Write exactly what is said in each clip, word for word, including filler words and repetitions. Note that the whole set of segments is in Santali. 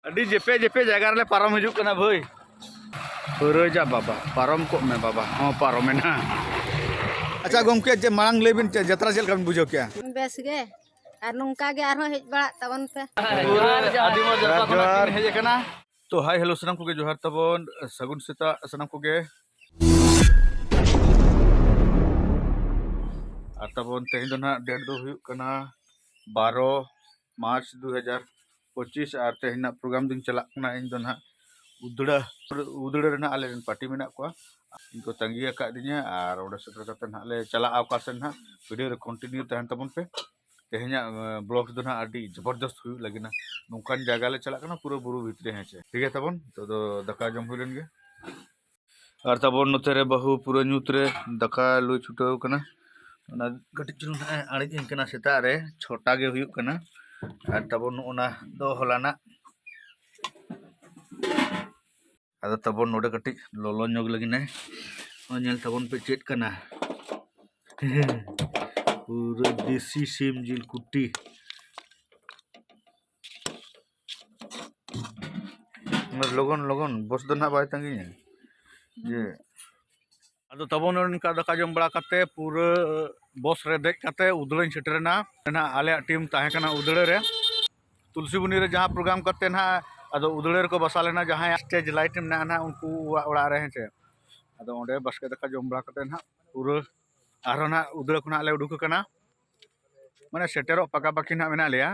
ᱟᱹᱰᱤ ᱡᱮᱯᱮ ᱡᱮᱯᱮ ᱡᱟᱭᱜᱟ ᱨᱮᱞᱮ ᱯᱟᱨᱚᱢ ᱦᱤᱡᱩᱜ ᱠᱟᱱᱟ ᱵᱷᱟᱹᱭ᱾ ᱯᱩᱨᱟᱹ ᱡᱟ ᱵᱟᱵᱟ, ᱯᱟᱨᱚᱢ ᱠᱚᱜ ᱢᱮ ᱵᱟᱵᱟ᱾ ᱦᱚᱸ, ᱯᱟᱨᱚᱢᱮᱱᱟ᱾ ᱟᱪᱪᱷᱟ ᱜᱚᱢᱠᱮ, ᱡᱮ ᱢᱟᱲᱟᱝ ᱞᱟᱹᱭ ᱵᱤᱱ, ᱪᱮᱫ ᱡᱟᱛᱨᱟ ᱪᱮᱫ ᱞᱮᱠᱟ ᱵᱤᱱ ᱵᱩᱡᱷᱟᱹᱣ ᱠᱮᱜᱼᱟ? ᱵᱮᱥ ᱜᱮ, ᱟᱨ ᱱᱚᱝᱠᱟ ᱜᱮ ᱟᱨᱦᱚᱸ ᱦᱮᱡ ᱵᱟᱲᱟᱜ ᱛᱟᱵᱚᱱ ᱯᱮ᱾ ᱯᱩᱨᱟᱹ ᱟᱹᱫᱤᱢᱟ ᱡᱟᱛᱨᱟ ᱠᱷᱚᱱᱟᱜ ᱡᱚᱦᱟᱨ᱾ ᱠᱤᱱ ᱦᱮᱡ ᱟᱠᱟᱱᱟ᱾ ᱛᱚ ᱦᱟᱭ ᱦᱮᱞᱳ ᱥᱟᱱᱟᱢ ᱠᱚᱜᱮ ᱡᱚᱦᱟᱨ ᱛᱟᱵᱚᱱ, ᱥᱟᱹᱜᱩᱱ ᱥᱮᱛᱟᱜ ᱥᱟᱱᱟᱢ ᱠᱚᱜᱮ᱾ ᱟᱨ ᱛᱟᱵᱚᱱ ᱛᱮᱦᱮᱧ ᱫᱚ ᱱᱟᱦᱟᱜ ᱰᱮᱴ ᱫᱚ ᱦᱩᱭᱩᱜ ᱠᱟᱱᱟ ᱵᱟᱨᱚ ᱢᱟᱨᱪ ᱫᱩ ᱦᱟᱡᱟᱨ ᱯᱚᱸᱪᱤᱥ, ᱟᱨ ᱛᱮᱦᱮᱧ ᱱᱟᱜ ᱯᱨᱳᱜᱨᱟᱢ ᱫᱚᱧ ᱪᱟᱞᱟᱜ ᱠᱟᱱᱟ ᱤᱧ ᱫᱚ ᱱᱟᱦᱟᱜ ᱩᱫᱽᱲᱟ, ᱩᱫᱽᱲᱟ ᱨᱮ ᱱᱟᱦᱟᱜ ᱟᱞᱮ ᱨᱮᱱ ᱯᱟᱨᱴᱤ ᱢᱮᱱᱟᱜ ᱠᱚᱣᱟ, ᱤᱧ ᱠᱚ ᱛᱟᱺᱜᱤ ᱟᱠᱟᱫᱤᱧᱟ᱾ ᱟᱨ ᱚᱸᱰᱮ ᱥᱮᱴᱮᱨ ᱠᱟᱛᱮ ᱱᱟᱦᱟᱜ ᱞᱮ ᱪᱟᱞᱟᱜᱼᱟ ᱚᱠᱟ ᱥᱮᱫ ᱱᱟᱦᱟᱜ, ᱵᱷᱤᱰᱤᱭᱳ ᱨᱮ ᱠᱚᱱᱴᱤᱱᱤᱭᱩ ᱛᱟᱦᱮᱱ ᱛᱟᱵᱚᱱ ᱯᱮ᱾ ᱛᱮᱦᱮᱧᱟᱜ ᱵᱞᱚᱜ ᱫᱚ ᱱᱟᱦᱟᱜ ᱟᱹᱰᱤ ᱡᱚᱵᱚᱨᱫᱚᱥᱛ ᱦᱩᱭᱩᱜ ᱞᱟᱹᱜᱤᱫ ᱱᱟ᱾ ᱱᱚᱝᱠᱟᱱ ᱡᱟᱭᱜᱟ ᱞᱮ ᱪᱟᱞᱟᱜ ᱠᱟᱱᱟ ᱯᱩᱨᱟᱹ ᱵᱩᱨᱩ ᱵᱷᱤᱛᱨᱤ, ᱦᱮᱸ ᱪᱮ? ᱴᱷᱤᱠ ᱜᱮᱭᱟ ᱛᱟᱵᱚᱱ, ᱱᱤᱛᱚᱜ ᱫᱚ ᱫᱟᱠᱟ ᱡᱚᱢ ᱦᱩᱭ ᱞᱮᱱ ᱜᱮ᱾ ᱟᱨ ᱛᱟᱵᱚᱱ ᱱᱚᱛᱮ ᱨᱮ ᱵᱟᱹᱦᱩ ᱯᱩᱨᱟᱹ ᱧᱩᱛ ᱨᱮ ᱫᱟᱠᱟ ᱞᱩᱭ ᱪᱷᱩᱴᱟᱹᱣ ᱠᱟᱱᱟ᱾ ᱚᱱᱟ ᱠᱟᱹᱴᱤᱡ ᱪᱩᱞᱩᱝ ᱱᱟᱦᱟᱜ ᱮ ᱟᱹᱬᱤᱡ ᱟᱹᱧ ᱠᱟᱱᱟ ᱥᱮᱛᱟᱜ ᱨᱮ ᱪᱷᱚᱴᱟ ᱜᱮ ᱦᱩᱭᱩᱜ ᱠᱟᱱᱟ᱾ ᱟᱨ ᱛᱟᱵᱚᱱ ᱱᱚᱜᱼᱚ ᱱᱟ ᱫᱚ ᱦᱚᱞᱟᱱᱟᱜ᱾ ᱟᱫᱚ ᱛᱟᱵᱚᱱ ᱱᱚᱰᱮ ᱠᱟᱹᱴᱤᱡ ᱞᱚᱞᱚ ᱧᱚᱜ ᱞᱟᱹᱜᱤᱫ ᱮ᱾ ᱱᱚᱜᱼᱚᱭ ᱧᱮᱞ ᱛᱟᱵᱚᱱ ᱯᱮ ᱪᱮᱫ ᱠᱟᱱᱟ᱾ ᱯᱩᱨᱟᱹ ᱫᱮᱥᱤ ᱥᱤᱢ ᱡᱤᱞ ᱠᱩᱴᱤ᱾ ᱞᱚᱜᱚᱱ ᱞᱚᱜᱚᱱ, ᱵᱚᱥ ᱫᱚ ᱱᱟᱦᱟᱜ ᱵᱟᱭ ᱛᱟᱺᱜᱤᱧᱟ᱾ ᱡᱮ ᱟᱫᱚ ᱛᱟᱵᱚᱱ ᱱᱚᱝᱠᱟ ᱫᱟᱠᱟ ᱡᱚᱢ ᱵᱟᱲᱟ ᱠᱟᱛᱮ ᱯᱩᱨᱟᱹ ᱵᱚᱥ ᱨᱮ ᱫᱮᱡ ᱠᱟᱛᱮ ᱩᱫᱽᱲᱟᱹᱧ ᱥᱮᱴᱮᱨᱮᱱᱟ᱾ ᱱᱟᱦᱟᱜ ᱟᱞᱮᱭᱟᱜ ᱴᱤᱢ ᱛᱟᱦᱮᱸ ᱠᱟᱱᱟ ᱩᱫᱽᱲᱟᱹ ᱨᱮ᱾ ᱛᱩᱞᱥᱤᱵᱚᱱᱤ ᱨᱮ ᱡᱟᱦᱟᱸ ᱯᱨᱳᱜᱨᱟᱢ ᱠᱟᱛᱮ ᱱᱟᱦᱟᱜ ᱟᱫᱚ ᱩᱫᱽᱲᱟᱹ ᱨᱮᱠᱚ ᱵᱟᱥᱟ ᱞᱮᱱᱟ, ᱡᱟᱦᱟᱸᱭᱟᱜ ᱥᱴᱮᱡᱽ ᱞᱟᱭᱤᱴ ᱢᱮᱱᱟᱜᱼᱟ ᱱᱟᱦᱟᱜ ᱩᱱᱠᱩᱣᱟᱜ ᱚᱲᱟᱜ ᱨᱮ, ᱦᱮᱸ ᱪᱮ᱾ ᱟᱫᱚ ᱚᱸᱰᱮ ᱵᱟᱥᱠᱮ ᱫᱟᱠᱟ ᱡᱚᱢ ᱵᱟᱲᱟ ᱠᱟᱛᱮ ᱱᱟᱦᱟᱜ ᱯᱩᱨᱟᱹ ᱟᱨᱦᱚᱸ ᱱᱟᱦᱟᱜ ᱩᱫᱽᱲᱟᱹ ᱠᱷᱚᱱᱟᱜ ᱞᱮ ᱩᱰᱩᱠ ᱟᱠᱟᱱᱟ᱾ ᱢᱟᱱᱮ ᱥᱮᱴᱮᱨᱚᱜ ᱯᱟᱠᱟᱯᱟᱠᱤ ᱱᱟᱦᱟᱜ ᱢᱮᱱᱟᱜ ᱞᱮᱭᱟ᱾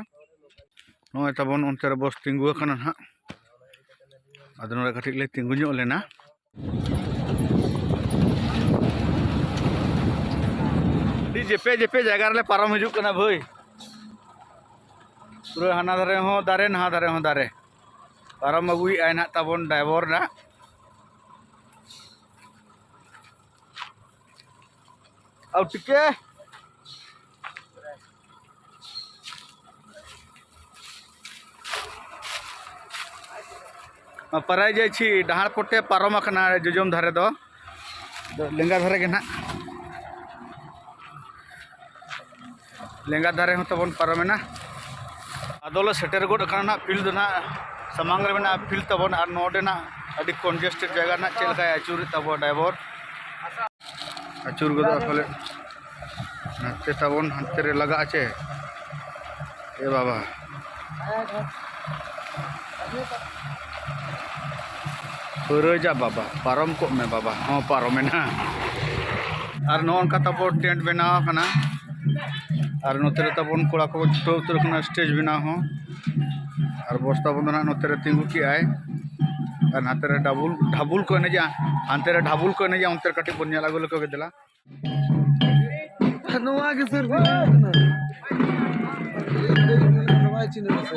ᱱᱚᱜᱼᱚᱭ ᱛᱟᱵᱚᱱ ᱚᱱᱛᱮ ᱨᱮ ᱵᱚᱥ ᱛᱤᱸᱜᱩ ᱟᱠᱟᱱᱟ ᱱᱟᱦᱟᱜ᱾ ᱟᱫᱚ ᱱᱚᱰᱮ ᱠᱟᱹᱴᱤᱡ ᱞᱮ ᱛᱤᱸᱜᱩ ᱧᱚᱜ ᱞᱮᱱᱟ᱾ ᱟᱹᱰᱤ ᱡᱮᱯᱮ ᱡᱮᱯᱮ ᱡᱟᱭᱜᱟ ᱨᱮᱞᱮ ᱯᱟᱨᱚᱢ ᱦᱤᱡᱩᱜ ᱠᱟᱱᱟ ᱵᱷᱟᱹᱭ᱾ ᱯᱩᱨᱟᱹ ᱦᱟᱱᱟ ᱫᱷᱟᱨᱮ ᱦᱚᱸ ᱫᱟᱨᱮ, ᱱᱟᱦᱟ ᱫᱷᱟᱨᱮ ᱦᱚᱸ ᱫᱟᱨᱮ᱾ ᱯᱟᱨᱚᱢ ᱟᱹᱜᱩᱭᱮᱫᱼᱟᱭ ᱱᱟᱦᱟᱜ ᱛᱟᱵᱚᱱ ᱰᱟᱭᱵᱚᱨ ᱱᱟᱦᱟᱜ᱾ ᱟᱨ ᱴᱤᱠᱮ ᱯᱟᱨᱟᱭ ᱡᱟᱭᱪᱷᱤ ᱰᱟᱦᱟᱨ ᱯᱚᱴᱮ ᱯᱟᱨᱚᱢ ᱟᱠᱟᱱᱟ ᱡᱚᱡᱚᱢ ᱫᱷᱟᱨᱮ ᱫᱚ, ᱞᱮᱸᱜᱟ ᱫᱷᱟᱨᱮ ᱜᱮ ᱱᱟᱦᱟᱜ᱾ ᱞᱮᱸᱜᱟ ᱫᱷᱟᱨᱮ ᱦᱚᱸ ᱛᱟᱵᱚᱱ ᱯᱟᱨᱚᱢᱮᱱᱟ᱾ ᱟᱫᱚᱞᱮ ᱥᱮᱴᱮᱨ ᱜᱚᱫ ᱟᱠᱟᱱᱟ ᱱᱟᱦᱟᱜ ᱯᱷᱤᱞᱰ ᱫᱚ ᱱᱟᱦᱟᱜ᱾ ᱥᱟᱢᱟᱝ ᱨᱮ ᱢᱮᱱᱟᱜᱼᱟ ᱯᱷᱤᱞᱰ ᱛᱟᱵᱚᱱ, ᱟᱨ ᱱᱚᱰᱮᱱᱟᱜ ᱟᱹᱰᱤ ᱠᱚᱱᱡᱮᱥᱴᱮᱰ ᱡᱟᱭᱜᱟ ᱨᱮᱱᱟᱜ ᱪᱮᱫ ᱞᱮᱠᱟᱭ ᱟᱹᱪᱩᱨᱮᱫ ᱛᱟᱵᱚᱱᱟ ᱰᱟᱭᱵᱚᱨ᱾ ᱟᱹᱪᱩᱨ ᱜᱚᱫᱚᱜᱼᱟ ᱯᱟᱞᱮ᱾ ᱱᱟᱛᱮ ᱛᱟᱵᱚᱱ, ᱦᱟᱱᱛᱮ ᱨᱮ ᱞᱟᱜᱟᱜᱼᱟ ᱪᱮ? ᱮ ᱵᱟᱵᱟ᱾ ᱯᱩᱨᱟᱹ ᱡᱟ ᱵᱟᱵᱟ, ᱯᱟᱨᱚᱢ ᱠᱚᱜ ᱢᱮ ᱵᱟᱵᱟ᱾ ᱦᱚᱸ, ᱯᱟᱨᱚᱢᱮᱱᱟ᱾ ᱟᱨ ᱱᱚᱜᱼᱚ ᱱᱚᱝᱠᱟ ᱛᱟᱵᱚ ᱴᱮᱱᱴ ᱵᱮᱱᱟᱣ ᱟᱠᱟᱱᱟ᱾ ᱟᱨ ᱱᱚᱛᱮ ᱨᱮ ᱛᱟᱵᱚᱱ ᱠᱚᱲᱟ ᱠᱚ ᱪᱷᱩᱴᱟᱹᱣ ᱩᱛᱟᱹᱨ ᱟᱠᱟᱱᱟ ᱥᱴᱮᱡᱽ ᱵᱮᱱᱟᱣ ᱦᱚᱸ᱾ ᱟᱨ ᱵᱚᱥ ᱛᱟᱵᱚᱱ ᱫᱚ ᱱᱟᱦᱟᱜ ᱱᱚᱛᱮ ᱨᱮ ᱛᱤᱸᱜᱩ ᱠᱮᱜᱼᱟᱭ᱾ ᱟᱨ ᱱᱟᱛᱮ ᱨᱮ ᱰᱟᱵᱩᱞ, ᱰᱷᱟᱵᱩᱞ ᱠᱚ ᱮᱱᱮᱡᱟ, ᱦᱟᱱᱛᱮ ᱨᱮ ᱰᱷᱟᱵᱩᱞ ᱠᱚ ᱮᱱᱮᱡᱟ, ᱚᱱᱛᱮ ᱨᱮ ᱠᱟᱹᱴᱤᱡ ᱵᱚᱱ ᱧᱮᱞ ᱟᱹᱜᱩ ᱞᱮᱠᱚ ᱜᱮ ᱫᱮᱞᱟ᱾ ᱱᱚᱣᱟ ᱜᱮ ᱥᱟᱹᱨᱫᱤ ᱦᱩᱭᱩᱜ ᱠᱟᱱᱟ᱾ ᱵᱟᱭ ᱪᱤᱱᱦᱟᱹᱣ ᱥᱮ᱾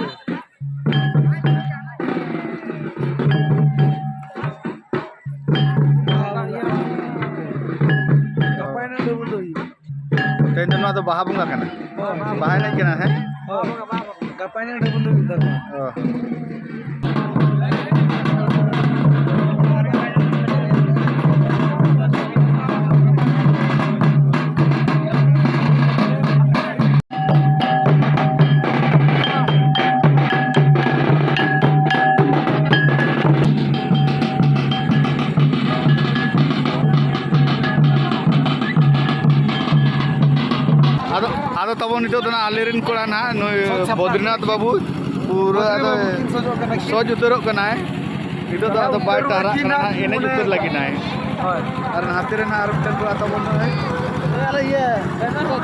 ᱜᱟᱯᱟ ᱮᱱᱟᱝ ᱰᱟᱹᱵᱩᱞ ᱫᱚ ᱦᱩᱭᱩᱜᱼᱟ᱾ ᱛᱮᱦᱮᱧ ᱫᱚ ᱱᱚᱣᱟ ᱫᱚ ᱵᱟᱦᱟ ᱵᱚᱸᱜᱟ ᱠᱟᱱᱟ᱾ ᱦᱳᱭ, ᱵᱟᱦᱟ ᱮᱱᱮᱡ ᱠᱟᱱᱟ, ᱦᱮᱸ? ᱦᱳᱭ, ᱜᱟᱯᱟ ᱮᱱᱟᱝ ᱰᱟᱹᱵᱩᱞ ᱫᱚ ᱦᱩᱭᱩᱜ ᱛᱟᱠᱚᱣᱟ᱾ ᱚ᱾ ᱟᱫᱚ, ᱟᱫᱚ ᱛᱟᱵᱚᱱ ᱱᱤᱛᱚᱜ ᱫᱚ ᱱᱟᱜ ᱟᱞᱮᱨᱮᱱ ᱠᱚᱲᱟ ᱱᱟᱜ ᱱᱩᱭ ᱥᱚᱡᱽ ᱥᱟᱯᱲᱟᱣ᱾ ᱵᱚᱫᱨᱤᱱᱟᱛᱷ ᱵᱟᱹᱵᱩ ᱯᱩᱨᱟᱹ ᱵᱚᱫᱨᱤ ᱟᱫᱚ ᱵᱟᱹᱵᱩ ᱠᱤᱱ ᱥᱚᱡᱚᱜ ᱠᱟᱱᱟ ᱠᱤᱱ᱾ ᱥᱚᱡᱽ ᱩᱛᱟᱹᱨᱚᱜ ᱠᱟᱱᱟᱭ᱾ ᱱᱤᱛᱚᱜ ᱫᱚ ᱟᱫᱚ ᱵᱟᱭ ᱩᱛᱟᱹᱨᱚᱜ ᱴᱟᱨᱦᱟᱜ ᱠᱤᱱ ᱠᱟᱱᱟ ᱱᱟᱜ, ᱱᱟᱜ ᱮᱱᱮᱡ ᱢᱚᱱᱮ ᱩᱛᱟᱹᱨ ᱞᱟᱹᱜᱤᱫ ᱱᱟᱭ᱾ ᱦᱳᱭ᱾ ᱟᱨ ᱦᱟᱱᱛᱮ ᱨᱮ ᱱᱟᱜ ᱟᱨ ᱢᱤᱫᱴᱮᱱ ᱠᱚᱲᱟ ᱛᱟᱵᱚᱱ ᱱᱚᱜᱼᱚᱭ᱾ ᱟᱨ ᱤᱭᱟᱹ,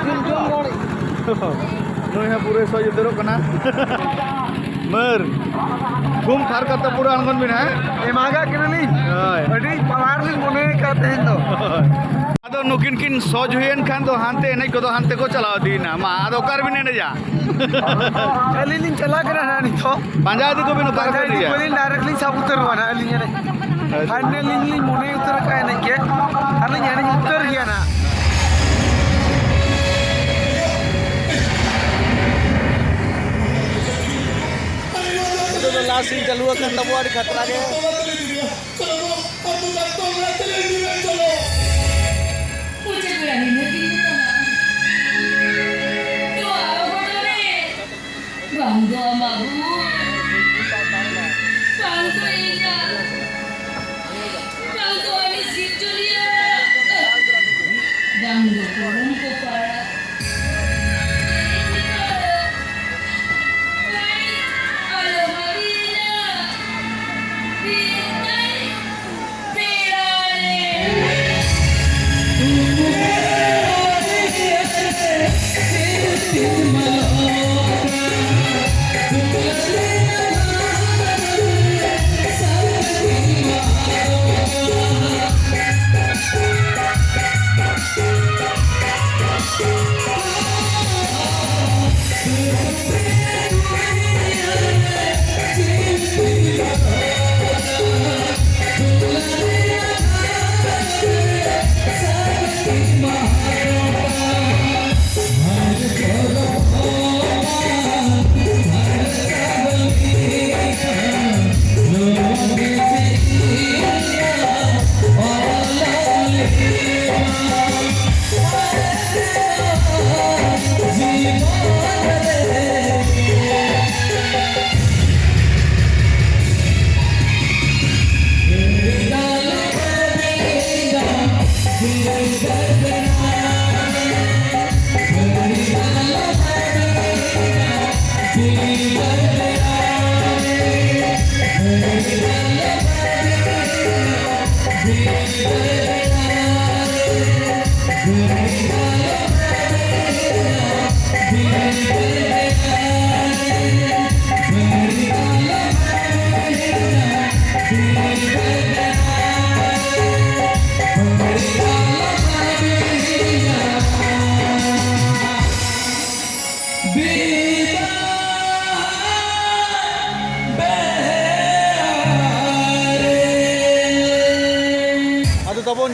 ᱫᱤᱱ ᱡᱚᱢ ᱦᱚᱲ᱾ ᱱᱩᱭ ᱦᱚᱸ ᱯᱩᱨᱟᱹ ᱥᱚᱡᱽ ᱩᱛᱟᱹᱨᱚᱜ ᱠᱟᱱᱟ᱾ ᱢᱟᱹᱨ, ᱜᱷᱩᱢ ᱛᱷᱟᱨ ᱠᱟᱛᱮ ᱯᱩᱨᱟᱹ ᱟᱬᱜᱚᱱ ᱵᱤᱱ, ᱦᱮᱸ? ᱮᱢᱟᱜᱟᱜ ᱠᱟᱱᱟᱞᱤᱧ᱾ ᱦᱳᱭ᱾ ᱟᱹᱰᱤ power ᱞᱤᱧ ᱢᱚᱱᱮ ᱟᱠᱟᱫ ᱛᱮᱦᱮᱧ ᱫᱚ᱾ ᱦᱳᱭ᱾ ᱟᱫᱚ ᱱᱩᱠᱤᱱ ᱠᱤᱱ ᱥᱚᱡᱽ ᱦᱩᱭᱮᱱ ᱠᱷᱟᱱ ᱫᱚ ᱦᱟᱱᱛᱮ ᱮᱱᱮᱡ ᱠᱚᱫᱚ ᱦᱟᱱᱛᱮ ᱠᱚ ᱪᱟᱞᱟᱣ ᱤᱫᱤᱭᱮᱱᱟ᱾ ᱢᱟ, ᱟᱫᱚ ᱚᱠᱟ ᱨᱮᱵᱤᱱ ᱮᱱᱮᱡᱟ? ᱟᱹᱞᱤᱧ ᱞᱤᱧ ᱪᱟᱞᱟᱜ ᱠᱟᱱᱟ ᱦᱟᱸᱜ ᱱᱤᱛᱚᱜ᱾ ᱯᱟᱸᱡᱟ ᱤᱫᱤ ᱠᱚᱵᱤᱱ, ᱚᱠᱟ ᱯᱟᱸᱡᱟ ᱨᱮᱵᱤᱱ ᱤᱫᱤ ᱮᱱᱮᱡᱟ? ᱠᱚᱣᱟᱞᱤᱧ, direct ᱞᱤᱧ ᱥᱟᱵ ᱩᱛᱟᱹᱨᱚᱜᱼᱟ ᱦᱟᱸᱜ ᱟᱹᱞᱤᱧ ᱮᱱᱮᱡ᱾ ᱟᱪᱪᱷᱟ᱾ Final ᱞᱤᱧ, ᱞᱤᱧ ᱢᱚᱱᱮ ᱩᱛᱟᱹᱨ ᱟᱠᱟᱫᱼᱟ ᱮᱱᱮᱡ ᱜᱮ᱾ ᱟᱨ ᱞᱤᱧ ᱮᱱᱮᱡ ᱩᱛᱟᱹᱨ ᱜᱮᱭᱟ ᱦᱟᱸᱜ᱾ ᱱᱤᱛᱚᱜ ᱫᱚ last scene ᱪᱟᱹᱞᱩ ᱟᱠᱟᱱ ᱛᱟᱵᱚᱣᱟ, ᱟᱹᱰᱤ ᱠᱷᱟᱛᱨᱟ ᱜᱮ᱾ ᱵᱟᱝ ᱫᱚ ᱟᱢᱟᱜ ᱵᱷᱩᱞ᱾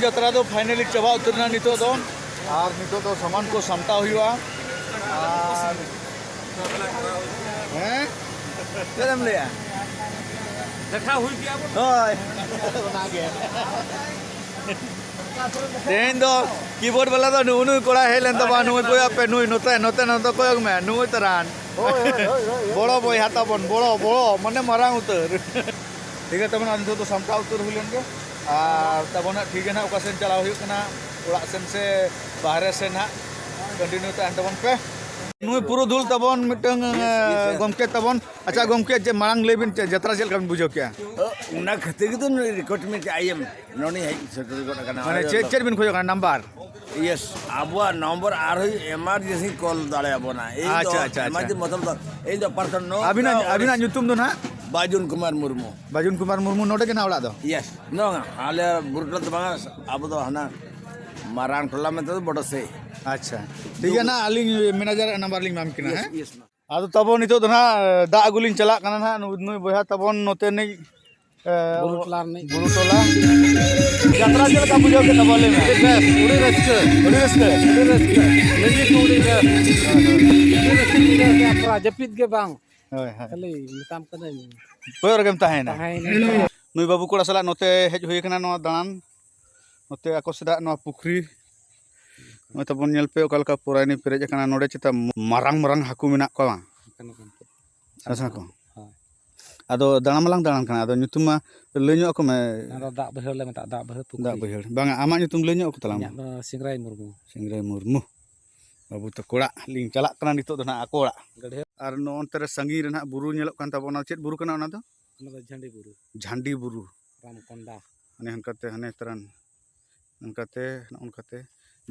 ᱡᱟᱛᱨᱟ ᱫᱚ finally ᱪᱟᱵᱟ ᱩᱛᱟᱹᱨ ᱮᱱᱟ ᱱᱤᱛᱚᱜ ᱫᱚ, ᱟᱨ ᱱᱤᱛᱚᱜ ᱫᱚ ᱥᱟᱢᱟᱱ ᱠᱚ ᱥᱟᱢᱴᱟᱣ ᱦᱩᱭᱩᱜᱼᱟ᱾ ᱟᱨ ᱦᱮᱸ, ᱪᱮᱫ ᱮᱢ ᱞᱟᱹᱭᱟ? ᱫᱮᱠᱷᱟ ᱦᱩᱭ ᱠᱮᱜᱼᱟ ᱵᱚᱱ᱾ ᱦᱳᱭ, ᱚᱱᱟᱜᱮ᱾ ᱛᱮᱦᱮᱧ ᱫᱚ keyboard ᱵᱟᱞᱟ ᱫᱚ ᱱᱩᱜᱼᱩ ᱱᱩᱭ ᱠᱚᱲᱟᱭ ᱦᱮᱡ ᱞᱮᱱ ᱛᱟᱵᱚᱱᱟ, ᱱᱩᱭ ᱠᱚᱭᱚᱜ ᱯᱮ, ᱱᱩᱭ ᱱᱚᱛᱮ, ᱱᱚᱛᱮ, ᱱᱚᱛᱮ ᱠᱚᱭᱚᱜ ᱢᱮ, ᱱᱩᱭ ᱛᱟᱨᱟᱱ᱾ ᱦᱳᱭ, ᱦᱳᱭ, ᱦᱳᱭ, ᱦᱳᱭ, ᱦᱳᱭ᱾ ᱵᱚᱲᱚ ᱵᱚᱭᱦᱟ ᱛᱟᱵᱚᱱ, ᱵᱚᱲᱚ, ᱵᱚᱲᱚ, ᱢᱟᱱᱮ ᱢᱟᱨᱟᱝ ᱩᱛᱟᱹᱨ᱾ ᱴᱷᱤᱠ ᱜᱮᱭᱟ, ᱛᱟᱵᱚᱱ ᱟᱨ ᱱᱤᱛᱚᱜ ᱫᱚ ᱥᱟᱢᱴᱟᱣ ᱩᱛᱟᱹᱨ ᱦᱩᱭ ᱞᱮᱱ ᱜᱮ᱾ ᱟᱨ ᱛᱟᱵᱚᱱ ᱦᱟᱸᱜ ᱴᱷᱤᱠ ᱜᱮ ᱱᱟᱦᱟᱜ, ᱚᱠᱟ ᱥᱮᱱ ᱪᱟᱞᱟᱣ ᱦᱩᱭᱩᱜ ᱠᱟᱱᱟ, ᱚᱲᱟᱜ ᱥᱮᱱ ᱥᱮ ᱵᱟᱦᱨᱮ ᱥᱮᱱ ᱦᱟᱸᱜ, continue ᱛᱟᱦᱮᱱ ᱛᱟᱵᱚᱱ ᱯᱮ᱾ ᱱᱩᱭ ᱯᱩᱨᱩᱫᱷᱩᱞ ᱛᱟᱵᱚᱱ ᱢᱤᱫᱴᱟᱝ, ᱜᱚᱢᱠᱮ ᱛᱟᱵᱚᱱ᱾ ᱟᱪᱪᱷᱟ ᱜᱚᱢᱠᱮ, ᱪᱮᱫ ᱢᱟᱲᱟᱝ ᱞᱟᱹᱭ ᱵᱤᱱ, ᱪᱮᱫ ᱡᱟᱛᱨᱟ ᱪᱮᱫ ᱞᱮᱠᱟ ᱵᱤᱱ ᱵᱩᱡᱷᱟᱹᱣ ᱠᱮᱜᱼᱟ? ᱚ, ᱚᱱᱟ ᱠᱷᱟᱹᱛᱤᱨ ᱜᱮᱛᱚ ᱱᱩᱭ request ᱢᱮ ᱠᱮᱜᱼᱟ, ᱟᱭᱮᱢ ᱱᱚᱰᱮ ᱦᱮᱡ ᱥᱮᱴᱮᱨ ᱜᱚᱫ ᱟᱠᱟᱱᱟ᱾ ᱢᱟᱱᱮ ᱪᱮᱫ, ᱪᱮᱫ ᱵᱤᱱ ᱠᱷᱚᱡᱚᱜ ᱠᱟᱱᱟ, number? Yes, ᱟᱵᱚᱣᱟᱜ number ᱟᱨᱦᱚᱸ emergency call ᱫᱟᱲᱮᱭᱟᱵᱚᱱᱟ᱾ ᱤᱧ ᱫᱚ ᱟᱪᱪᱷᱟ, ᱟᱪᱪᱷᱟ, ᱟᱪᱪᱷᱟ᱾ Emergency ᱢᱚᱛᱞᱚᱵ ᱫᱚ, ᱤᱧ ᱫᱚ person ᱱᱚ ᱟᱹᱵᱤᱱᱟᱜ, ᱟᱹᱵᱤᱱᱟᱜ ᱧᱩᱛᱩᱢ ᱫᱚ ᱱᱟᱦᱟᱜ? ᱵᱟᱡᱩᱱ ᱠᱩᱢᱟᱨ ᱢᱩᱨᱢᱩ᱾ ᱵᱟᱡᱩᱱ ᱠᱩᱢᱟᱨ ᱢᱩᱨᱢᱩ, ᱱᱚᱰᱮ ᱜᱮ ᱱᱟᱦᱟᱜ ᱚᱲᱟᱜ ᱫᱚ? Yes, ᱱᱚᱣᱟ ᱟᱞᱮ ᱵᱩᱨᱩᱴᱟᱞ ᱫᱚ ᱵᱟᱝᱟ, ᱟᱵᱚ ᱫᱚ ᱦᱟᱱᱟ ᱢᱟᱨᱟᱝ ᱴᱚᱞᱟ ᱢᱮᱱᱛᱮ ᱫᱚ ᱵᱚᱰᱚ ᱥᱮ᱾ ᱟᱪᱪᱷᱟ, ᱴᱷᱤᱠ ᱜᱮᱭᱟ ᱱᱟᱦᱟᱜ, ᱟᱹᱞᱤᱧ manager ᱟᱜ number ᱞᱤᱧ ᱮᱢᱟᱢ ᱠᱟᱱᱟ, yes, ᱦᱮᱸ? Yes, ma'am. ᱟᱫᱚ ᱛᱟᱵᱚ ᱱᱤᱛᱚᱜ ᱫᱚ ᱱᱟᱦᱟᱜ ᱫᱟᱜ ᱟᱹᱜᱩ ᱞᱤᱧ ᱪᱟᱞᱟᱜ ᱠᱟᱱᱟ ᱱᱟᱦᱟᱜ, ᱱᱩ-, ᱱᱩᱭ ᱵᱚᱭᱦᱟ ᱛᱟᱵᱚᱱ ᱱᱚᱛᱮ ᱱᱤᱡ, ᱮ, ᱵᱩᱨᱩ ᱴᱚᱞᱟ ᱨᱤᱱᱤᱡ᱾ ᱵᱩᱨᱩ ᱴᱚᱞᱟ᱾ ᱡᱟᱛᱨᱟ ᱪᱮᱫ ᱞᱮᱠᱟ ᱵᱩᱡᱷᱟᱹᱣ ᱠᱮᱫ ᱛᱟᱵᱚᱱ, ᱞᱟᱹᱭ ᱢᱮ? ᱟᱹᱰᱤ ᱵᱮᱥ, ᱟᱹᱰᱤ ᱨᱟᱹᱥᱠᱟᱹ᱾ ᱟᱹᱰᱤ ᱨᱟᱹᱥᱠᱟᱹ? ᱟᱹᱰᱤ ᱨᱟᱹᱥᱠᱟᱹ᱾ ᱱᱤᱡᱮ ᱠᱚ ᱟᱹᱰᱤ ᱵᱮᱥ᱾ ᱟᱹᱰᱤ ᱨᱟᱹᱥᱠᱟᱹᱧ ᱵᱩᱡᱷᱟᱹᱣ ᱠᱮᱫᱼᱟ, ᱯᱩᱨᱟ ᱡᱟᱹᱯᱤᱫ ᱜᱮ ᱵᱟᱝ᱾ ᱦᱳᱭ, ᱦᱳᱭ᱾ ᱠᱷᱟᱹᱞᱤ ᱢᱮᱛᱟᱢ ᱠᱟᱹᱱᱟᱹᱧ᱾ ᱠᱚᱭᱚᱜ ᱨᱮᱜᱮᱢ ᱛᱟᱦᱮᱸᱭᱮᱱᱟ᱾ ᱛᱟᱦᱮᱸᱭᱮᱱᱟ᱾ ᱱᱩᱭ ᱵᱟᱹᱵᱩ ᱠᱚᱲᱟ ᱥᱟᱞᱟᱜ ᱱᱚᱛᱮ ᱦᱮᱡ ᱦᱩᱭ ᱟᱠᱟᱱᱟ, ᱱᱚᱣᱟ ᱫᱟᱬᱟᱱ᱾ ᱱᱚᱛᱮ ᱟᱠᱚ ᱥᱮᱫᱟᱜ ᱱᱚᱣᱟ ᱯᱩᱠᱷᱨᱤ᱾ ᱱᱚᱜᱼᱚᱭ ᱛᱟᱵᱚᱱ ᱧᱮᱞ ᱯᱮ, ᱚᱠᱟ ᱞᱮᱠᱟ ᱯᱚᱨᱟᱭᱱᱤ ᱯᱮᱨᱮᱡ ᱟᱠᱟᱱᱟ᱾ ᱱᱚᱰᱮ ᱪᱮᱛᱟ ᱢᱟᱨᱟᱝ ᱢᱟᱨᱟᱝ ᱦᱟᱹᱠᱩ ᱢᱮᱱᱟᱜ ᱠᱚᱣᱟ᱾ ᱦᱮᱸ ᱥᱮ ᱠᱚ? ᱦᱳᱭ᱾ ᱟᱫᱚ ᱫᱟᱬᱟ ᱢᱟᱞᱟᱝ ᱫᱟᱬᱟᱱ ᱠᱟᱱᱟ, ᱟᱫᱚ ᱧᱩᱛᱩᱢ ᱢᱟ ᱞᱟᱹᱭ ᱧᱚᱜ ᱟᱠᱚ ᱢᱮ᱾ ᱚᱱᱟ ᱫᱚ ᱫᱟᱜ ᱵᱟᱹᱭᱦᱟᱹᱲ ᱞᱮ ᱢᱮᱛᱟᱜᱼᱟ, ᱫᱟᱜ ᱵᱟᱹᱭᱦᱟᱹᱲ ᱯᱩᱠᱷᱨᱤ᱾ ᱫᱟᱜ ᱵᱟᱹᱭᱦᱟᱹᱲ᱾ ᱵᱟᱝᱟ, ᱟᱢᱟᱜ ᱧᱩᱛᱩᱢ ᱞᱟᱹᱭ ᱧᱚᱜ ᱟᱠᱚ ᱛᱟᱞᱟᱝ ᱢᱮ᱾ ᱤᱧᱟᱹᱜ ᱫᱚ ᱥᱤᱝᱨᱟᱭ ᱢᱩᱨᱢᱩ᱾ ᱥᱤᱝᱨᱟᱭ ᱢᱩᱨᱢᱩ᱾ ᱵᱟᱹᱵᱩ ᱛᱟᱠᱚ ᱚᱲᱟᱜ ᱞᱤᱧ ᱪᱟᱞᱟᱜ ᱠᱟᱱᱟ ᱱᱤᱛᱚᱜ ᱫᱚ ᱱᱟᱦᱟᱜ, ᱟᱠᱚ ᱚᱲᱟᱜ᱾ ᱜᱟᱹᱰᱭᱟᱹ᱾ ᱟᱨ ᱱᱚᱜᱼᱚ ᱱᱚᱱᱛᱮ ᱨᱮ ᱥᱟᱺᱜᱤᱧ ᱨᱮ ᱱᱟᱦᱟᱜ ᱵᱩᱨᱩ ᱧᱮᱞᱚᱜ ᱠᱟᱱ ᱛᱟᱵᱚᱱᱟ, ᱪᱮᱫ ᱵᱩᱨᱩ ᱠᱟᱱᱟ ᱚᱱᱟ ᱫᱚ? ᱚᱱᱟ ᱫᱚ ᱡᱷᱟᱹᱱᱰᱤ ᱵᱩᱨᱩ᱾ ᱡᱷᱟᱹᱱᱰᱤ ᱵᱩᱨᱩ᱾ ᱨᱟᱢᱠᱚᱱᱰᱟ᱾ ᱦᱟᱱᱮ ᱦᱟᱱᱠᱟᱛᱮ, ᱦᱟᱱᱮ ᱛᱟᱨᱟᱱ᱾ ᱚᱱᱠᱟᱛᱮ, ᱱᱚᱜᱼᱚ ᱱᱚᱝᱠᱟᱛᱮ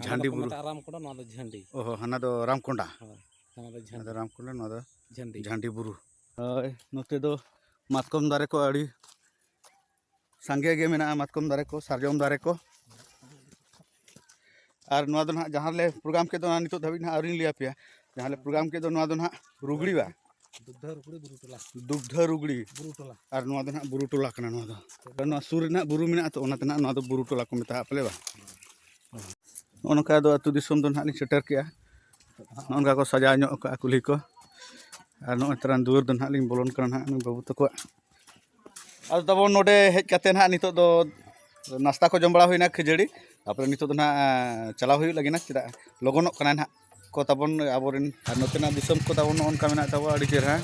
ᱦᱟᱱᱟ ᱡᱷᱟᱹᱱᱰᱤ ᱫᱚᱠᱚ ᱵᱩᱨᱩ᱾ ᱢᱮᱛᱟᱜᱼᱟ ᱨᱟᱢᱠᱚᱸᱰᱟ, ᱱᱚᱣᱟ ᱫᱚ ᱡᱷᱟᱹᱱᱰᱤ᱾ ᱚ ᱦᱚ, ᱦᱟᱱᱟ ᱫᱚ ᱨᱟᱢᱠᱚᱸᱰᱟ᱾ ᱦᱳᱭ, ᱦᱟᱱᱟ ᱫᱚ ᱦᱟᱱᱟ ᱫᱚ ᱡᱷᱟᱹᱱᱰᱤ᱾ ᱨᱟᱢᱠᱚᱸᱰᱟ, ᱱᱚᱣᱟ ᱫᱚ ᱡᱷᱟᱹᱱᱰᱤ᱾ ᱡᱷᱟᱹᱱᱰᱤ ᱵᱩᱨᱩ᱾ ᱦᱳᱭ, ᱱᱚᱛᱮ ᱫᱚ ᱢᱟᱛᱠᱚᱢ ᱫᱟᱨᱮ ᱠᱚ ᱟᱹᱰᱤ ᱥᱟᱸᱜᱮ ᱜᱮ ᱢᱮᱱᱟᱜᱼᱟ, ᱢᱟᱛᱠᱚᱢ ᱫᱟᱨᱮ ᱠᱚ, ᱥᱟᱨᱡᱚᱢ ᱫᱟᱨᱮ ᱠᱚ᱾ ᱟᱨ ᱱᱚᱣᱟ ᱫᱚ ᱱᱟᱦᱟᱜ ᱡᱟᱦᱟᱸ ᱞᱮ program ᱠᱮᱫ ᱫᱚ, ᱚᱱᱟ ᱱᱤᱛᱚᱜ ᱫᱷᱟᱹᱵᱤᱡ ᱱᱟᱦᱟᱜ ᱟᱹᱣᱨᱤᱧ ᱞᱟᱹᱭ ᱟᱯᱮᱭᱟ᱾ ᱡᱟᱦᱟᱸ ᱞᱮ program ᱠᱮᱫ ᱫᱚ, ᱱᱚᱣᱟ ᱫᱚ ᱱᱟᱦᱟᱜ ᱨᱩᱜᱽᱲᱤᱣᱟ᱾ ᱫᱩᱜᱽᱫᱷᱟᱹ ᱨᱩᱜᱽᱲᱤ ᱵᱩᱨᱩ ᱴᱚᱞᱟ᱾ ᱫᱩᱜᱽᱫᱷᱟᱹ ᱨᱩᱜᱽᱲᱤ᱾ ᱵᱩᱨᱩ ᱴᱚᱞᱟ᱾ ᱟᱨ ᱱᱚᱣᱟ ᱫᱚ ᱱᱟᱦᱟᱜ ᱵᱩᱨᱩ ᱴᱚᱞᱟ ᱠᱟᱱᱟ ᱱᱚᱣᱟ ᱫᱚ᱾ ᱱᱚᱣᱟ ᱥᱩᱨ ᱨᱮᱱᱟᱜ ᱵᱩᱨᱩ ᱢᱮᱱᱟᱜᱼᱟ, ᱛᱚ ᱚᱱᱟᱛᱮ ᱱᱟᱦᱟᱜ ᱱᱚᱣᱟ ᱫᱚ ᱵᱩᱨᱩ ᱴᱚᱞᱟ ᱠᱚ ᱢᱮᱛᱟᱜᱼᱟ ᱯᱟᱞᱮ ᱵᱟᱝ? ᱱᱚᱜᱼᱚ ᱱᱚᱝᱠᱟ ᱫᱚ ᱟᱹᱛᱩ ᱫᱤᱥᱚᱢ ᱫᱚ ᱱᱟᱦᱟᱜ ᱞᱤᱧ ᱥᱮᱴᱮᱨ ᱠᱮᱜᱼᱟ᱾ ᱱᱚᱜᱼᱚ ᱱᱚᱝᱠᱟ ᱠᱚ ᱥᱟᱡᱟᱣ ᱧᱚᱜ ᱠᱟᱜᱼᱟ ᱠᱩᱞᱦᱤ ᱠᱚ᱾ ᱟᱨ ᱱᱚᱜᱼᱚᱭ ᱛᱟᱨᱟᱱ ᱫᱩᱣᱟᱹᱨ ᱫᱚ ᱱᱟᱦᱟᱜ ᱞᱤᱧ ᱵᱚᱞᱚᱱ ᱠᱟᱱᱟ ᱱᱟᱦᱟᱜ ᱱᱩᱭ ᱵᱟᱹᱵᱩ ᱛᱟᱠᱚᱣᱟᱜ᱾ ᱟᱫᱚ ᱛᱟᱵᱚᱱ ᱱᱚᱰᱮ ᱦᱮᱡ ᱠᱟᱛᱮ ᱱᱟᱦᱟᱜ ᱱᱤᱛᱚᱜ ᱫᱚ ᱱᱟᱥᱛᱟ ᱠᱚ ᱡᱚᱢ ᱵᱟᱲᱟ ᱦᱩᱭᱱᱟ, ᱠᱷᱟᱹᱡᱟᱹᱲᱤ᱾ ᱛᱟᱯᱚᱨᱮ ᱱᱤᱛᱚᱜ ᱫᱚ ᱱᱟᱦᱟᱜ ᱪᱟᱞᱟᱣ ᱦᱩᱭᱩᱜ ᱞᱟᱹᱜᱤᱫ ᱱᱟᱦᱟᱜ, ᱪᱮᱫᱟᱜ ᱞᱚᱜᱚᱱᱚᱜ ᱠᱟᱱᱟ ᱱᱟᱦᱟᱜ ᱠᱚ ᱛᱟᱵᱚᱱ ᱟᱵᱚᱨᱮᱱ᱾ ᱟᱨ ᱱᱚᱛᱮᱱᱟᱜ ᱫᱤᱥᱚᱢ ᱠᱚ ᱛᱟᱵᱚᱱ ᱱᱚᱜᱼᱚ ᱱᱚᱝᱠᱟ ᱢᱮᱱᱟᱜ ᱛᱟᱵᱚᱱᱟ, ᱟᱹᱰᱤ ᱪᱮᱦᱨᱟ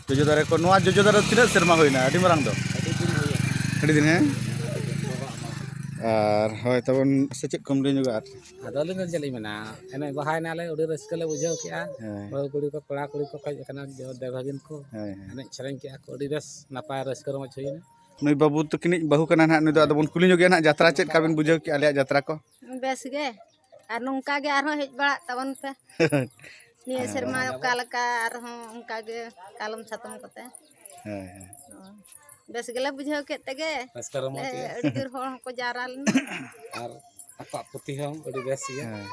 ᱡᱚᱡᱚ ᱫᱟᱨᱮ ᱠᱚ᱾ ᱱᱚᱣᱟ ᱡᱚᱡᱚ ᱫᱟᱨᱮ ᱫᱚ ᱛᱤᱱᱟᱹᱜ ᱥᱮᱨᱢᱟ ᱦᱩᱭᱱᱟ? ᱟᱹᱰᱤ ᱢᱟᱨᱟᱝ ᱫᱚ᱾ ᱟᱹᱰᱤ ᱫᱤᱱ ᱦᱩᱭᱱᱟ᱾ ᱟᱹᱰᱤ ᱫᱤᱱ, ᱦᱮᱸ? ᱟᱨ ᱦᱳᱭ ᱛᱟᱵᱚᱱ ᱥᱮ ᱪᱮᱫ ᱠᱚᱢ ᱞᱟᱹᱭ ᱧᱚᱜᱟ ᱟᱨ? ᱟᱫᱚ ᱟᱹᱞᱤᱧ ᱫᱚ ᱪᱮᱫ ᱞᱤᱧ ᱢᱮᱱᱟ, ᱮᱱᱮᱡ ᱵᱟᱦᱟᱭᱮᱱᱟᱞᱮ, ᱟᱹᱰᱤ ᱨᱟᱹᱥᱠᱟᱹ ᱞᱮ ᱵᱩᱡᱷᱟᱹᱣ ᱠᱮᱜᱼᱟ᱾ ᱦᱮᱸ᱾ ᱵᱟᱹᱦᱩ ᱠᱩᱲᱤ ᱠᱚ, ᱠᱚᱲᱟ ᱠᱩᱲᱤ ᱠᱚ ᱦᱮᱡ ᱟᱠᱟᱱᱟ, ᱡᱚ-, ᱫᱮᱣ ᱵᱷᱟᱹᱜᱤᱱ ᱠᱚ᱾ ᱦᱮᱸ, ᱦᱮᱸ᱾ ᱮᱱᱮᱡ ᱥᱮᱨᱮᱧ ᱠᱮᱜᱼᱟ ᱠᱚ, ᱟᱹᱰᱤ ᱵᱮᱥ ᱱᱟᱯᱟᱭ ᱨᱟᱹᱥᱠᱟᱹ ᱨᱚᱢᱚᱡᱽ ᱦᱩᱭᱱᱟ᱾ ᱱᱩᱭ ᱵᱟᱹᱵᱩ ᱛᱟᱹᱠᱤᱱᱤᱡ ᱵᱟᱹᱦᱩ ᱠᱟᱱᱟ ᱱᱟᱦᱟᱜ ᱱᱩᱭ ᱫᱚ, ᱟᱫᱚ ᱵᱚᱱ ᱠᱩᱞᱤ ᱧᱚᱜᱮᱭᱟ ᱱᱟᱦᱟᱜ, ᱡᱟᱛᱨᱟ ᱪᱮᱫ ᱞᱮᱠᱟ ᱵᱤᱱ ᱵᱩᱡᱷᱟᱹᱣ ᱠᱮᱜᱼᱟ ᱟᱞᱮᱭᱟᱜ ᱡᱟᱛᱨᱟ ᱠᱚ? ᱵᱮᱥ ᱜᱮ, ᱟᱨ ᱱᱚᱝᱠᱟ ᱜᱮ ᱟᱨᱦᱚᱸ ᱦᱮᱡ ᱵᱟᱲᱟᱜ ᱛᱟᱵᱚᱱ ᱯᱮ᱾ ᱱᱤᱭᱟᱹ ᱦᱮᱸ᱾ ᱥᱮᱨᱢᱟ ᱚᱠᱟ ᱞᱮᱠᱟ ᱟᱨᱦᱚᱸ ᱚᱱᱠᱟ ᱜᱮ ᱠᱟᱞᱚᱢ ᱥᱟᱛᱚᱢ ᱠᱚᱛᱮ᱾ ᱦᱮᱸ, ᱦᱮᱸ᱾ ᱚ, ᱵᱮᱥ ᱜᱮᱞᱮ ᱵᱩᱡᱷᱟᱹᱣ ᱠᱮᱫ ᱛᱮᱜᱮ᱾ ᱨᱟᱹᱥᱠᱟᱹ ᱨᱚᱢᱚᱡᱽ ᱞᱮ ᱜᱮ᱾ ᱟᱹᱰᱤ ᱡᱳᱨ ᱦᱚᱲ ᱦᱚᱸᱠᱚ ᱡᱟᱣᱨᱟ ᱞᱮᱱᱟ᱾ ᱟᱨ ᱟᱠᱚᱣᱟᱜ ᱯᱩᱛᱷᱤ ᱦᱚᱸ ᱟᱹᱰᱤ ᱵᱮᱥ ᱜᱮᱭᱟ᱾ ᱦᱮᱸ᱾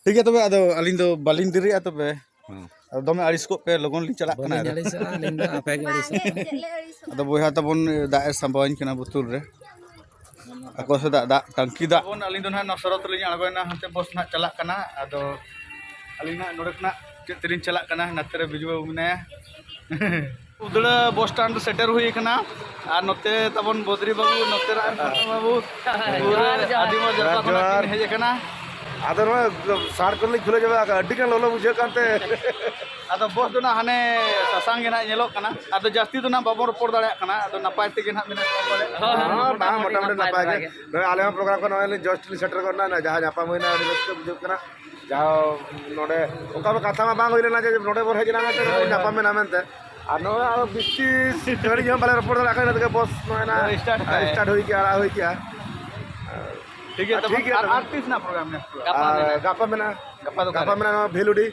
ᱴᱷᱤᱠ ᱜᱮᱭᱟ ᱛᱚᱵᱮ, ᱟᱫᱚ ᱟᱹᱞᱤᱧ ᱫᱚ ᱵᱟᱹᱞᱤᱧ ᱫᱮᱨᱤᱜᱼᱟ ᱛᱚᱵᱮ᱾ ᱦᱮᱸ᱾ ᱟᱫᱚ ᱫᱚᱢᱮ ᱟᱹᱲᱤᱥ ᱠᱚᱜ ᱯᱮ, ᱞᱚᱜᱚᱱ ᱞᱤᱧ ᱪᱟᱞᱟᱜ ᱠᱟᱱᱟ ᱵᱟᱹᱞᱤᱧ ᱟᱫᱚ᱾ ᱟᱹᱲᱤᱥᱚᱜᱼᱟ, ᱟᱹᱞᱤᱧ ᱫᱚ ᱟᱯᱮ ᱜᱮ ᱟᱹᱲᱤᱥᱚᱜ ᱵᱟᱝ, ᱯᱮ᱾ ᱪᱮᱫ ᱞᱮ ᱟᱹᱲᱤᱥᱚᱜᱼᱟ? ᱟᱫᱚ ᱵᱚᱭᱦᱟ ᱛᱟᱵᱚᱱ ᱫᱟᱜ ᱮ ᱥᱟᱸᱵᱟᱣᱟᱹᱧ ᱠᱟᱱᱟ ᱵᱳᱛᱚᱞ ᱨᱮ᱾ ᱟᱠᱚ ᱥᱮᱫᱟᱜ ᱫᱟᱜ ᱴᱟᱝᱠᱤ ᱫᱟᱜ᱾ ᱛᱟᱵᱚᱱ ᱟᱹᱞᱤᱧ ᱫᱚ ᱱᱟᱦᱟᱜ ᱱᱚᱣᱟ ᱥᱚᱨᱚᱛ ᱨᱮᱞᱤᱧ ᱟᱬᱜᱚᱭᱮᱱᱟ, ᱦᱟᱱᱛᱮ ᱵᱚᱥ ᱱᱟᱦᱟᱜ ᱪᱟᱞᱟᱜ ᱠᱟᱱᱟ᱾ ᱟᱫᱚ ᱟᱹᱞᱤᱧ ᱱᱟᱦᱟᱜ ᱱᱚᱰᱮ ᱠᱷᱚᱱᱟᱜ ᱪᱮᱫ ᱛᱮᱞᱤᱧ ᱪᱟᱞᱟᱜ ᱠᱟᱱᱟ, ᱱᱟᱛᱮ ᱨᱮ ᱵᱤᱡᱩ ᱵᱟᱹᱵᱩ ᱢᱮᱱᱟᱭᱟ᱾ ᱩᱫᱽᱲᱟ ᱵᱚᱥ ᱥᱴᱮᱱᱰ ᱥᱮᱴᱮᱨ ᱦᱩᱭ ᱟᱠᱟᱱᱟ᱾ ᱟᱨ ᱱᱚᱛᱮ ᱛᱟᱵᱚᱱ ᱵᱚᱫᱽᱨᱤ ᱵᱟᱹᱵᱩ, ᱱᱚᱛᱮ ᱨᱟᱡᱽ ᱵᱷᱟᱥᱟ ᱵᱟᱹᱵᱩ, ᱯᱩᱨᱟᱹ ᱡᱚᱦᱟᱨ, ᱡᱚᱦᱟᱨ᱾ ᱟᱹᱰᱤ ᱢᱚᱡᱽ ᱡᱚᱦᱟᱨ, ᱡᱚᱛᱚ ᱠᱷᱚᱱᱟᱜ ᱡᱚᱦᱟᱨ᱾ ᱠᱤᱱ ᱦᱮᱡ ᱟᱠᱟᱱᱟ᱾ ᱟᱫᱚ ᱱᱚᱣᱟ ᱥᱟᱨ ᱠᱚᱞᱤᱧ ᱠᱷᱩᱞᱟᱹᱣ ᱪᱟᱵᱟ ᱟᱠᱟᱫ, ᱟᱹᱰᱤ ᱜᱟᱱ ᱞᱚᱞᱚ ᱵᱩᱡᱷᱟᱹᱜ ᱠᱟᱱᱛᱮ᱾ ᱟᱫᱚ ᱵᱚᱥ ᱫᱚ ᱱᱟᱜ ᱦᱟᱱᱮ ᱥᱟᱥᱟᱝ ᱜᱮ ᱱᱟᱜ ᱧᱮᱞᱚᱜ ᱠᱟᱱᱟ᱾ ᱟᱫᱚ ᱡᱟᱹᱥᱛᱤ ᱫᱚ ᱱᱟᱜ ᱵᱟᱵᱚᱱ ᱨᱚᱯᱚᱲ ᱫᱟᱲᱮᱭᱟᱜ ᱠᱟᱱᱟ᱾ ᱟᱫᱚ ᱱᱟᱯᱟᱭ ᱛᱮᱜᱮ ᱱᱟᱜ ᱢᱮᱱᱟᱜ ᱠᱚᱣᱟ ᱯᱟᱞᱮ᱾ ᱦᱳᱭ, ᱦᱳᱭ, ᱦᱳᱭ, ᱦᱳᱭ, ᱢᱚᱴᱟᱢᱩᱴᱤ ᱢᱚᱴᱟᱢᱩᱴᱤ ᱱᱟᱯᱟᱭ ᱱᱟᱯᱟᱭ ᱫᱷᱟᱨᱟ ᱜᱮ᱾ ᱜᱮ᱾ ᱱᱚᱜᱼᱚᱭ ᱟᱞᱮ ᱦᱚᱸ ᱯᱨᱳᱜᱨᱟᱢ ᱠᱷᱚᱱ ᱱᱚᱜᱼᱚᱭ ᱞᱤᱧ just ᱞᱤᱧ ᱥᱮᱴᱮᱨ ᱜᱚᱫ ᱮᱱᱟ᱾ ᱡᱟᱦᱟᱸ ᱧᱟᱯᱟᱢ ᱦᱩᱭᱱᱟ, ᱟᱹᱰᱤ ᱨᱟᱹᱥᱠᱟᱹ ᱵᱩᱡᱷᱟᱹᱜ ᱠᱟᱱᱟ᱾ ᱡᱟᱦᱟᱸ ᱱᱚᱰᱮ ᱚᱱᱠᱟ ᱠᱟᱛᱷᱟ ᱢᱟ ᱵᱟᱝ ᱦᱩᱭ ᱞᱮᱱᱟ ᱡᱮ ᱱᱚᱰᱮ ᱵᱚᱱ ᱦᱮᱡ ᱮᱱᱟ ᱢᱮᱱᱛᱮ, ᱦᱳᱭ, ᱦᱳᱭ᱾ ᱧᱟᱯᱟᱢ ᱮᱱᱟ ᱢᱮᱱᱛᱮ᱾ ᱟᱨ ᱱᱚᱜᱼᱚᱭ ᱟᱨᱚ ᱵᱮᱥᱤ ᱜᱷᱟᱹᱲᱤᱡ ᱦᱚᱸ ᱵᱟᱞᱮ ᱨᱚᱯᱚᱲ ᱫᱟᱲᱮᱭᱟᱜ ᱠᱟᱱᱟ, ᱤᱱᱟᱹ ᱛᱮᱜᱮ ᱵᱚᱥ ᱱᱚᱜᱼᱚᱭ ᱱᱟ ᱦᱳᱭ, start ᱠᱟᱜᱼᱟᱭ᱾ Start ᱦᱩᱭ ᱠᱮᱜᱼᱟ, ᱟᱲᱟᱜ ᱦᱩᱭ ᱠᱮᱜᱼᱟ᱾ ᱴᱷᱤᱠ ᱜᱮᱭᱟ, ᱟᱨ ᱛᱚᱵᱮ ᱴᱷᱤᱠ ᱜᱮᱭᱟ ᱟᱨ, ᱛᱚᱵᱮ᱾ ᱟᱨ ᱛᱤᱥ ᱱᱟᱜ ᱯᱨᱳᱜᱨᱟᱢ next ᱯᱨᱳᱜᱨᱟᱢ? ᱜᱟᱯᱟ ᱟᱨ ᱢᱮᱱᱟᱜᱼᱟ᱾ ᱜᱟᱯᱟ ᱫᱚ ᱜᱟᱯᱟ ᱚᱠᱟᱨᱮ? ᱢᱮᱱᱟᱜᱼᱟ ᱱᱚᱣᱟ ᱵᱷᱮᱞᱩᱰᱤ᱾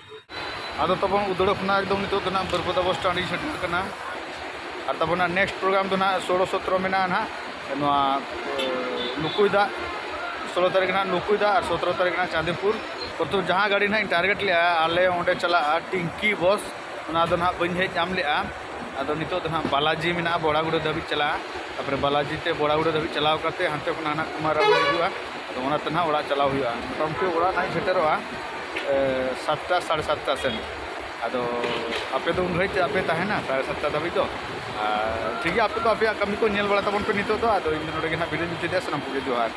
ᱟᱫᱚ ᱛᱟᱵᱚᱱ ᱩᱫᱽᱲᱟ ᱠᱷᱚᱱᱟᱜ ᱮᱠᱫᱚᱢ ᱱᱤᱛᱚᱜ ᱫᱚ ᱱᱟᱜ ᱵᱟᱹᱨᱯᱟᱫᱟ ᱵᱚᱥ ᱥᱴᱮᱱᱰ ᱤᱧ ᱥᱮᱴᱮᱨ ᱠᱟᱱᱟ᱾ ᱟᱨ ᱛᱟᱵᱚᱱ ᱱᱟᱜ next ᱯᱨᱳᱜᱨᱟᱢ ᱫᱚ ᱱᱟᱜ ᱥᱳᱞᱳ ᱥᱚᱛᱨᱚ ᱢᱮᱱᱟᱜᱼᱟ ᱱᱟᱜ ᱱᱚᱣᱟ, ᱮ, ᱱᱩᱠᱩᱭ ᱫᱟᱜ, ᱥᱳᱞᱳ ᱛᱟᱹᱨᱤᱠᱷ ᱱᱟᱜ ᱱᱩᱠᱩᱭ ᱫᱟᱜ ᱟᱨ ᱥᱚᱛᱨᱚ ᱛᱟᱹᱨᱤᱠᱷ ᱱᱟᱜ ᱪᱟᱸᱫᱤᱯᱩᱨ᱾ ᱯᱨᱚᱛᱷᱚᱢ ᱡᱟᱦᱟᱸ ᱜᱟᱹᱰᱤ ᱱᱟᱜ ᱤᱧ target ᱞᱮᱜᱼᱟ, ᱟᱞᱮ ᱚᱸᱰᱮ ᱪᱟᱞᱟᱜᱼᱟ ᱴᱤᱝᱠᱤ ᱵᱚᱥ᱾ ᱚᱱᱟ ᱫᱚ ᱱᱟᱦᱟᱜ ᱵᱟᱹᱧ ᱦᱮᱡ ᱧᱟᱢ ᱞᱮᱜᱼᱟ᱾ ᱟᱫᱚ ᱱᱤᱛᱚᱜ ᱫᱚ ᱱᱟᱦᱟᱜ ᱵᱟᱞᱟᱡᱤ ᱢᱮᱱᱟᱜᱼᱟ, ᱵᱚᱲᱟᱜᱩᱲᱟᱹ ᱫᱷᱟᱹᱵᱤᱡ ᱪᱟᱞᱟᱜᱼᱟ᱾ ᱛᱟᱨᱯᱚᱨᱮ ᱵᱟᱞᱟᱡᱤ ᱛᱮ ᱵᱚᱲᱟᱜᱩᱲᱟᱹ ᱫᱷᱟᱹᱵᱤᱡ ᱪᱟᱞᱟᱣ ᱠᱟᱛᱮ ᱦᱟᱱᱛᱮ ᱠᱷᱚᱱᱟᱜ ᱱᱟᱦᱟᱜ ᱠᱩᱢᱟᱨ ᱨᱟᱢ ᱦᱤᱡᱩᱜᱼᱟ᱾ ᱟᱫᱚ ᱚᱱᱟᱛᱮ ᱱᱟᱦᱟᱜ ᱚᱲᱟᱜ ᱪᱟᱞᱟᱣ ᱦᱩᱭᱩᱜᱼᱟ᱾ ᱢᱚᱴᱟᱢᱩᱴᱤ ᱚᱲᱟᱜ ᱱᱟᱦᱟᱜ ᱤᱧ ᱥᱮᱴᱮᱨᱚᱜᱼᱟ ᱮ, ᱥᱟᱛᱴᱟ, ᱥᱟᱲᱮ ᱥᱟᱛᱴᱟ ᱥᱮᱱ᱾ ᱟᱫᱚ ᱟᱯᱮ ᱫᱚ ᱩᱱ ᱜᱷᱟᱹᱲᱤᱡ ᱛᱮ ᱟᱯᱮ ᱛᱟᱦᱮᱱᱟ ᱥᱟᱲᱮ ᱥᱟᱛᱴᱟ ᱫᱷᱟᱹᱵᱤᱡ ᱫᱚ᱾ ᱟᱨ ᱴᱷᱤᱠ ᱜᱮᱭᱟ, ᱟᱯᱮ ᱫᱚ ᱟᱯᱮᱭᱟᱜ ᱠᱟᱹᱢᱤ ᱠᱚ ᱧᱮᱞ ᱵᱟᱲᱟ ᱛᱟᱵᱚᱱ ᱯᱮ ᱱᱤᱛᱚᱜ ᱫᱚ᱾ ᱟᱫᱚ ᱤᱧ ᱫᱚ ᱱᱚᱰᱮ ᱜᱮ ᱱᱟᱦᱟᱜ ᱵᱤᱰᱟᱹᱣ ᱢᱩᱪᱟᱹᱫᱮᱜᱼᱟ᱾ ᱥᱟᱱᱟᱢ ᱠᱚᱜᱮ ᱡᱚᱦᱟᱨ᱾